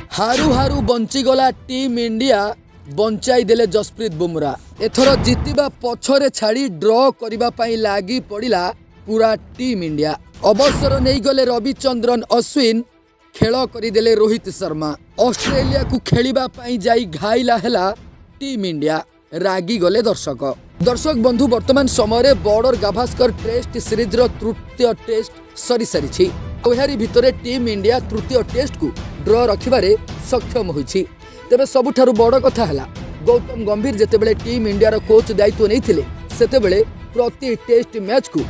ହାରୁ ହାରୁ ବଞ୍ଚିଗଲା team India, ବଞ୍ଚାଇ ଦେଲେ ଜସପ୍ରୀତ ବୁମରା। ଏଥର ଜିତିବା ପଛରେ ଛାଡ଼ି ଡ୍ର କରିବା ପାଇଁ ଲାଗି ପଡ଼ିଲା ପୁରା ଟିମ୍ ଇଣ୍ଡିଆ। ଅବସର ନେଇଗଲେ ରବିଚନ୍ଦ୍ରନ ଅଶ୍ୱିନ, ଖେଳ କରିଦେଲେ ରୋହିତ ଶର୍ମା। ଅଷ୍ଟ୍ରେଲିଆକୁ ଖେଳିବା ପାଇଁ ଯାଇ ଘାଇଲା ହେଲା ଟିମ୍ ଇଣ୍ଡିଆ, ରାଗିଗଲେ ଦର୍ଶକ। ଦର୍ଶକ ବନ୍ଧୁ, ବର୍ତ୍ତମାନ ସମୟରେ ବର୍ଡର ଗାଭାସ୍କର ଟେଷ୍ଟ ସିରିଜର ତୃତୀୟ ଟେଷ୍ଟ ସରିସାରିଛି ଆଉ ଏହାରି ଭିତରେ ଟିମ୍ ଇଣ୍ଡିଆ ତୃତୀୟ ଟେଷ୍ଟକୁ ଡ୍ର ରଖିବାରେ ସକ୍ଷମ ହୋଇଛି। ତେବେ ସବୁଠାରୁ ବଡ଼ କଥା ହେଲା, ଗୌତମ ଗମ୍ଭୀର ଯେତେବେଳେ ଟିମ୍ ଇଣ୍ଡିଆର କୋଚ୍ ଦାୟିତ୍ୱ ନେଇଥିଲେ, ସେତେବେଳେ ପ୍ରତି ଟେଷ୍ଟ ମ୍ୟାଚ୍କୁ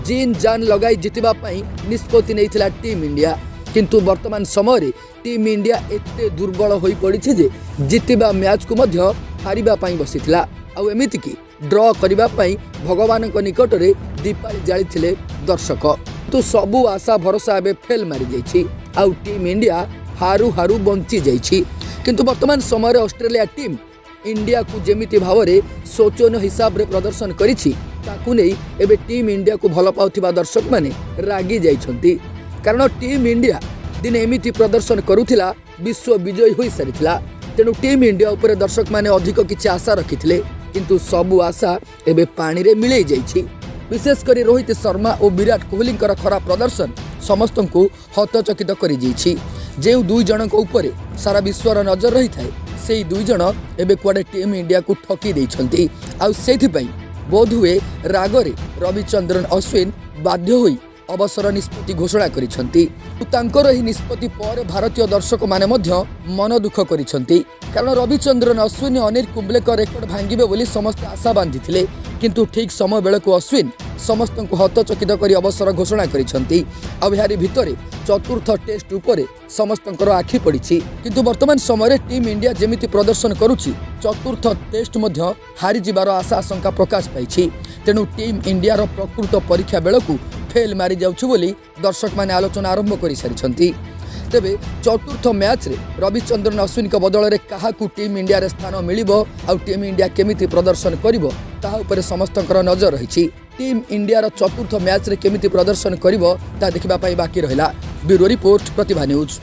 ଜିନ୍ ଜାନ୍ ଲଗାଇ ଜିତିବା ପାଇଁ ନିଷ୍ପତ୍ତି ନେଇଥିଲା ଟିମ୍ ଇଣ୍ଡିଆ। କିନ୍ତୁ ବର୍ତ୍ତମାନ ସମୟରେ ଟିମ୍ ଇଣ୍ଡିଆ ଏତେ ଦୁର୍ବଳ ହୋଇପଡ଼ିଛି ଯେ ଜିତିବା ମ୍ୟାଚ୍କୁ ମଧ୍ୟ ହାରିବା ପାଇଁ ବସିଥିଲା। ଆଉ ଏମିତିକି ଡ୍ର କରିବା ପାଇଁ ଭଗବାନଙ୍କ ନିକଟରେ ଦୀପାଳି ଜାଳିଥିଲେ ଦର୍ଶକ। କିନ୍ତୁ ସବୁ ଆଶା ଭରସା ଏବେ ଫେଲ୍ ମାରିଯାଇଛି ଆଉ ଟିମ୍ ଇଣ୍ଡିଆ ହାରୁ ହାରୁ ବଞ୍ଚି ଯାଇଛି। କିନ୍ତୁ ବର୍ତ୍ତମାନ ସମୟରେ ଅଷ୍ଟ୍ରେଲିଆ ଟିମ୍ ଇଣ୍ଡିଆକୁ ଯେମିତି ଭାବରେ ଶୋଚନୀୟ ହିସାବରେ ପ୍ରଦର୍ଶନ କରିଛି, ତାକୁ ନେଇ ଏବେ ଟିମ୍ ଇଣ୍ଡିଆକୁ ଭଲ ପାଉଥିବା ଦର୍ଶକମାନେ ରାଗି ଯାଇଛନ୍ତି। କାରଣ ଟିମ୍ ଇଣ୍ଡିଆ ଦିନେ ଏମିତି ପ୍ରଦର୍ଶନ କରୁଥିଲା, ବିଶ୍ୱ ବିଜୟୀ ହୋଇସାରିଥିଲା। ତେଣୁ ଟିମ୍ ଇଣ୍ଡିଆ ଉପରେ ଦର୍ଶକମାନେ ଅଧିକ କିଛି ଆଶା ରଖିଥିଲେ। କିନ୍ତୁ ସବୁ ଆଶା ଏବେ ପାଣିରେ ମିଳେଇ ଯାଇଛି। ବିଶେଷ କରି ରୋହିତ ଶର୍ମା ଓ ବିରାଟ କୋହଲିଙ୍କର ଖରାପ ପ୍ରଦର୍ଶନ ସମସ୍ତଙ୍କୁ ହତଚକିତ କରିଯାଇଛି। ଯେଉଁ ଦୁଇ ଜଣଙ୍କ ଉପରେ ସାରା ବିଶ୍ୱର ନଜର ରହିଥାଏ, ସେଇ ଦୁଇ ଜଣ ଏବେ କୁଆଡ଼େ ଟିମ୍ ଇଣ୍ଡିଆକୁ ଠକି ଦେଇଛନ୍ତି। ଆଉ ସେଇଥିପାଇଁ ବୋଧହୁଏ ରାଗରେ ରବିଚନ୍ଦ୍ରନ ଅଶ୍ୱିନ ବାଧ୍ୟ ହୋଇ ଅବସର ନିଷ୍ପତ୍ତି ଘୋଷଣା କରିଛନ୍ତି। ତାଙ୍କର ଏହି ନିଷ୍ପତ୍ତି ପରେ ଭାରତୀୟ ଦର୍ଶକମାନେ ମଧ୍ୟ ମନ ଦୁଃଖ କରିଛନ୍ତି। କାରଣ ରବିଚନ୍ଦ୍ରନ ଅଶ୍ୱିନ ଅନିଲ କୁମ୍ବଲେଙ୍କ ରେକର୍ଡ ଭାଙ୍ଗିବେ ବୋଲି ସମସ୍ତେ ଆଶା ବାନ୍ଧିଥିଲେ। କିନ୍ତୁ ଠିକ୍ ସମୟ ବେଳକୁ ଅଶ୍ୱିନ ସମସ୍ତଙ୍କୁ ହତଚକିତ କରି ଅବସର ଘୋଷଣା କରିଛନ୍ତି। ଆଉ ଏହାରି ଭିତରେ ଚତୁର୍ଥ ଟେଷ୍ଟ ଉପରେ ସମସ୍ତଙ୍କର ଆଖି ପଡ଼ିଛି। କିନ୍ତୁ ବର୍ତ୍ତମାନ ସମୟରେ ଟିମ୍ ଇଣ୍ଡିଆ ଯେମିତି ପ୍ରଦର୍ଶନ କରୁଛି, ଚତୁର୍ଥ ଟେଷ୍ଟ ମଧ୍ୟ ହାରିଯିବାର ଆଶା ଆଶଙ୍କା ପ୍ରକାଶ ପାଇଛି। ତେଣୁ ଟିମ୍ ଇଣ୍ଡିଆର ପ୍ରକୃତ ପରୀକ୍ଷା ବେଳକୁ ଫେଲ୍ ମାରିଯାଉଛି ବୋଲି ଦର୍ଶକମାନେ ଆଲୋଚନା ଆରମ୍ଭ କରିସାରିଛନ୍ତି। ତେବେ ଚତୁର୍ଥ ମ୍ୟାଚ୍ରେ ରବିଚନ୍ଦ୍ରନ ଅଶ୍ୱିନଙ୍କ ବଦଳରେ କାହାକୁ ଟିମ୍ ଇଣ୍ଡିଆରେ ସ୍ଥାନ ମିଳିବ ଆଉ ଟିମ୍ ଇଣ୍ଡିଆ କେମିତି ପ୍ରଦର୍ଶନ କରିବ, ତାହା ଉପରେ ସମସ୍ତଙ୍କର ନଜର ରହିଛି। ଟିମ୍ ଇଣ୍ଡିଆର ଚତୁର୍ଥ ମ୍ୟାଚ୍ରେ କେମିତି ପ୍ରଦର୍ଶନ କରିବ, ତାହା ଦେଖିବା ପାଇଁ ବାକି ରହିଲା। ବ୍ୟୁରୋ ରିପୋର୍ଟ, ପ୍ରତିଭା ନ୍ୟୁଜ୍।